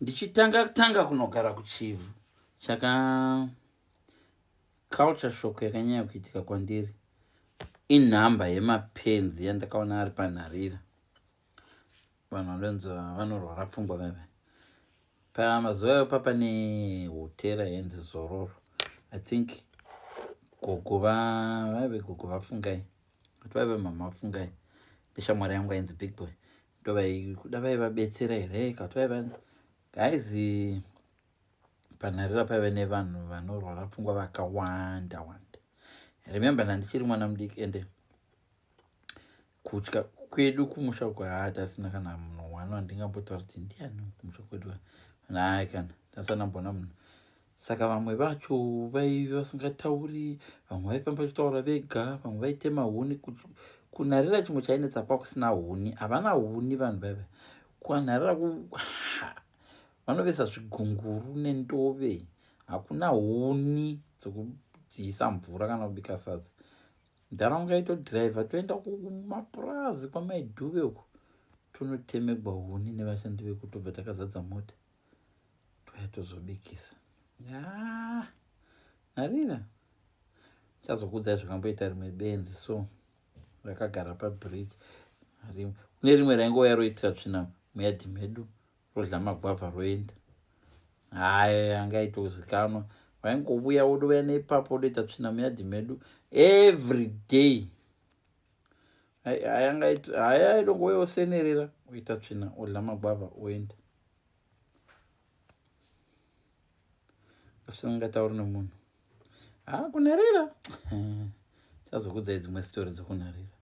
Ndichitanga tanga kunogara kuChivhu chaka culture shock yakanyanya kuitika kwandiri inhamba yemapenzi yandakaona ari panharira. Vanhu vanonzi vanorwara pfungwa veve. Pamazuva ayo papa nehotera yainzi Zororo. I think gogo vaive gogo vaFungai. Kuti vaive mama vaFungai. Neshamwari yangu yainzi Big Boy. Ndovaikuda vaivabetsera here kana kuti vaiva guys panharira paive nevanhu vanorwara pfungwa vakawanda wanda. Remember ndandichiri mwana mudiki ende kutya kwedu kumusha uko haa tasina kana munhu one wandingambotaura kuti ndiani kumusha kwedu hayi kana tasana mbona munhu saka vamwe vacho vaive vasingatauri vamwe vaifamba vachitaura vega vamwe vaitema huni kunharira chimwe chainetsa kwakusina huni havana huni vanhu vaive kwanharira vanovesa zvigunguru nendove hakuna huni dzekudziisa mvura kana kubika sadza Ndaraunga itodhiraivha toenda kumapurazi kwamai Dhuve uko tonotemegwa huni nevashandi veku tobva takazadza mota touya tozobikisa. Yaa Nharira chazokuudzai zvakamboita rimwe benzi so rakagara pabridge rimwe kune rimwe raingouya roitira tsvina muyadhi medu rodya magwavha roenda haya anga aitozikanwa vaingovuya wodouya neipapo wodoita tsvina muyadhi medu every day haya aidongouya osenerera oita tsvina odya magwavha oenda asingatauri nemunhu ha kunharira chazokudzai dzimwe sitori dzekunharira.